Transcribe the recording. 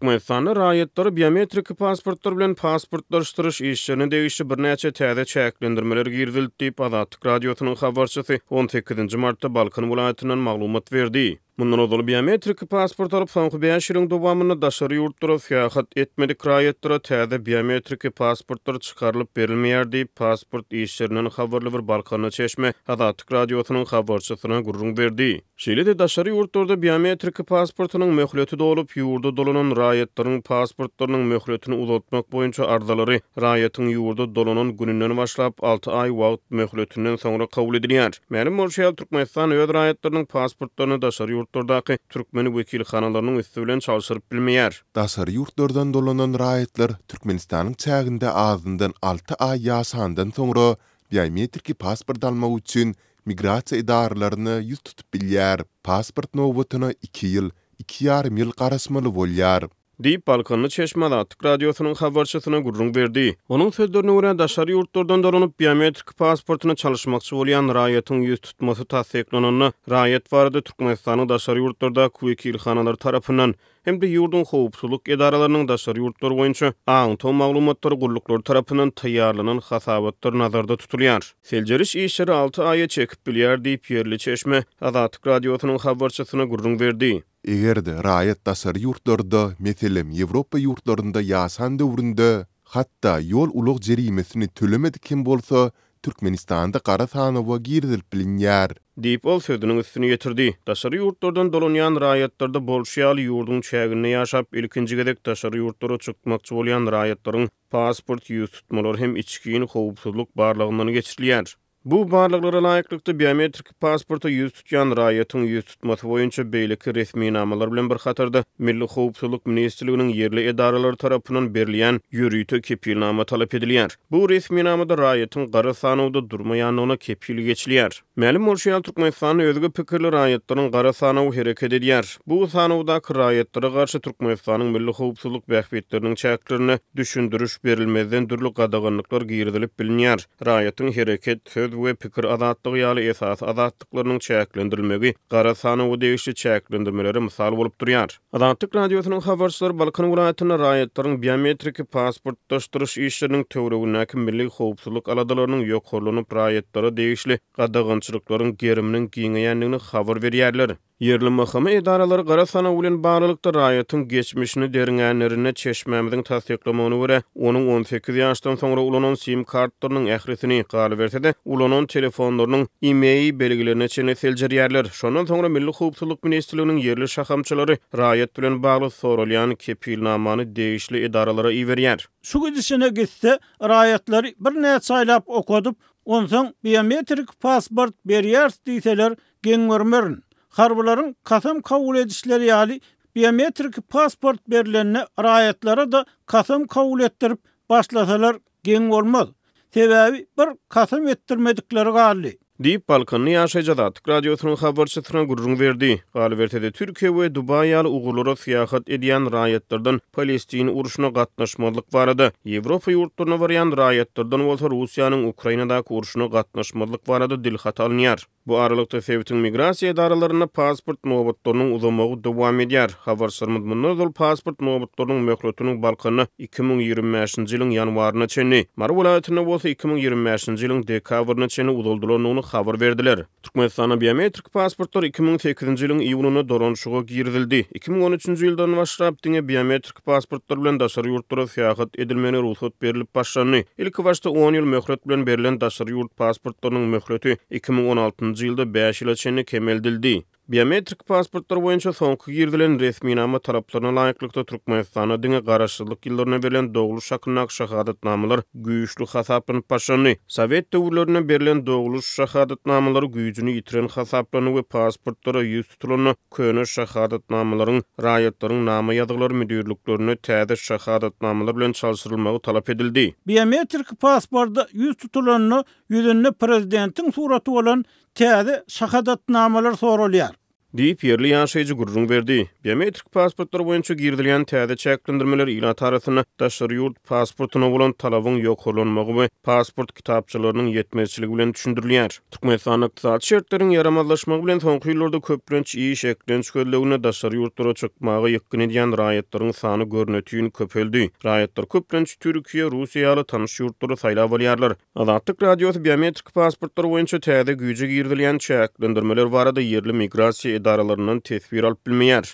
Türkmenistanda raýatlary biometriki pasportlar bilen pasportlaşdyryş işlerine degişli birnäçe täze çäklendirmeler girizildi diýip, Azatlyk Radiosynyň habarçysy on sekizinji martda Balkan welaýatyndan maglumat berdi. Mundan ozal biometriki pasport alyp, soňky bäş ýylyň dowamynda daşary ýurtlara syýahat etmedik raýatlara täze biometriki pasportlar çykarylyp berilmeýär diýip, pasport işlerinden habarly bir balkanly çeşme Azatlyk Radiosynyň habarçysyna gürrüň berdi. Şeýle-de daşary ýurtlarda biometriki pasportynyň möhleti dolup, ýurda dolanan raýatlaryň pasportlarynyň möhletini uzaltmak boýunça arzalary raýatyň ýurda dolanan gününden başlap alty aý wagt möhletinden soňra kabul edilýär. Mälim bolşy ýaly, Türkmenistan öz raýatlarynyň pasportlaryny daşary ýurtlardaky türkmen wekilhanalarynyň üsti bilen çalşyryp bilmeýär. Daşary ýurtlardan dolanan raýatlar Türkmenistanyň çäginde azyndan alty aý ýaşandan soňra biometriki pasport almak üçin migrasiýa edaralaryna ýüz tutup bilýär. Pasport nobatyna iki ýyl, iki ýarym ýyl garaşmaly bolýar. Diýip, balkanly çeşme Azatlyk Radiosynyň habarçysyna gürrüň berdi. Onuň sözlerine görä, daşary ýurtlardan dolanyp, biometrik pasportyny çalyşmakçy bolýan raýatyň ýüztutmasy tassyklananda, raýat barada Türkmenistanyň daşary ýurtlardaky wekilhanalary tarapyndan hem-de ýurduň howpsuzlyk edaralarynyň daşary ýurtlar boýunça aňtaw maglumatlary gulluklary tarapyndan taýýarlanan hasabatlar nazarda tutulýar. Seljeriş işleri alty aýa çekip bilýär diýip, ýerli çeşme Azatlyk Radiosynyň habarçysyna gürrüň berdi. Eger-de raýat daşary ýurtlarda, meselem, Ýewropa ýurtlarynda ýaşan döwründe, hatda ýol-ulag jerimesini tölemedik hem bolsa, Türkmenistanda gara sanawa girizilip bilinýär. Diýip, ol sözüniň üstüni ýetirdi. Daşary ýurtlardan dolanýan raýatlarda bolşy ýaly, ýurduň çäginde ýaşap, ilkinji gezek daşary ýurtlara çykmakçy bolýan raýatlaryň pasport ýüztutmalary hem içgin howpsuzlyk barlagyndan geçirilýär. Bu barlaglara laýyklykda, biometrik pasporta ýüz tutýan raýatyň ýüztutmasy boýunça beýleki resminamalar bilen bir hatarda, Milli howpsuzlyk ministrliginiň ýerli edaralary tarapyndan berilýän ýörite kepilnama talap edilýär. Bu resminamada raýatyň gara sanawda durmaýandygyna kepil geçilýär. Mälim bolşy ýaly, Türkmenistanda özge pikirli raýatlaryň gara sanawy hereket edýär. Bu sanawdaky raýatlara garşy Türkmenistanyň milli howpsuzlyk bähbitleriniň çäklerinde düşündiriş berilmezden dürli gadaganlyklar girizilip bilinýär. Raýatyň hereket, söz we pikir azatlygy ýaly esasy azatlyklarynyň çäklendirilmegi gara sanawa degişli çäklendirmelere mysal bolup durýar. Azatlyk Radiosynyň habarçylary Balkan welaýatynda raýatlaryň biometriki pasportlaşdyryş işleriniň töweregindäki milli howpsuzlyk aladalarynyň ýokarlanyp, raýatlara degişli gadagançylyklaryň geriminiň giňeýändigini habar berýärler. Ýerli MHM edaralary gara sanaw bilen baglylykda raýatyň geçmişini derňänlerinde çeşmämiziň tassyklamagyna görä, onuň 18 ýaşdan soňra ulanan sim kartlarynyň ählisini, galyberse-de, ulanan telefonlarynyň IMEI belgilerine çenli seljerýärler. Şondan soňra Milli howpsuzlyk ministrliginiň ýerli şahamçalary raýat bilen bagly soralýan kepilnamany degişli edaralara iberýär. Şu gidişine gitse, raýatlary birnäçe aýlap okadyp, onsoň biometrik pasport berýäris diýseler, Geň görmerin. Harbylaryň kasam kabul edişleri ýaly biometrik pasport berlende raýatlara-da kasam kabul etdirip başlasalar geň bolmaz. Sebäbi bir kasam etdirmedikleri galdy. Diýip, balkanly ýaşaýjy Azatlyk Radiosynyň habarçysyna gürrüň berdi. Galyberse-de, Türkiýe we Dubaý ýaly ugurlara syýahat edýän raýatlardan Palestin urşuna gatnaşmazlyk barada, Ýewropa ýurtlaryna barýan raýatlardan bolsa Russiýanyň Ukrainadaky urşuna gatnaşmazlyk barada dilhaty alynýar. Bu aralykda, sebitiň migrasiýa edaralarynda pasport nobatlarynyň uzamagy dowam edýär. Habarçylarymyz mundan ozal pasport nobatlarynyň möhletiniň Balkanda 2025-nji ýylyň ýanwaryna çenli, Mary welaýatynda bolsa 2025-nji ýylyň dekabryna çenli uzaldylandygyny habar berdiler. Türkmenistanda biometrik pasportlar 2008-nji ýylyň iýunynda dolanyşyga girizildi. 2013-nji ýyldan başlap, diňe biometrik pasportlar bilen daşary ýurtlara syýahat edilmegine rugsat berlip başlandy. Ilkibaşda on ýyl möhlet bilen berlen daşary ýurt pasportlarynyň möhleti 2016-njy ýylda bäş ýyla çenli kemeldildi. Biometrik pasportlar boýunça soňky girizilen resminama talaplaryna laýyklykda, Türkmenistanda diňe garaşsyzlyk ýyllarynda berlen dogluş hakyndaky şahadatnamalar güýçli hasaplanyp başlandy. Sowet döwürlerinde berlen dogluş şahadatnamalary güýjüni ýitiren hasaplandy we pasportlara ýüz tutulanda köne şahadatnamalaryň raýatlaryň nama ýazgylary müdirliklerinde täze şahadatnamalar bilen çalşyrylmagy talap edildi. Biometrik pasporta ýüz tutulanda ýüzünde prezidentiň suraty bolan täze şahadatnamalar soralýar. Diýip, ýerli ýaşaýjy gürrüň berdi. Biometrik pasportlar boýunça girizilýän täze çäklendirmeler ilat arasynda daşary ýurt pasportyna bolan talabyň ýokarlanmagy we pasport kitapçalarynyň ýetmezçiligi bilen düşündirilýär. Türkmenistanda ykdysady şertleriň ýaramazlaşmagy bilen soňky ýyllarda köplenç iş, eklenç gözleginde daşary ýurtlara çykmaga ýykgyn edýän raýatlaryň sany görnetin köpeldi. Raýatlar köplenç Türkiýe, Russiýa ýaly tanyş ýurtlary saýlap alýarlar. Azatlyk Radiosy biometrik pasportlar boýunça täze güýje girizilýän çäklendirmeler barada ýerli migrasiýa edaralaryndan teswir alyp bilmeýär.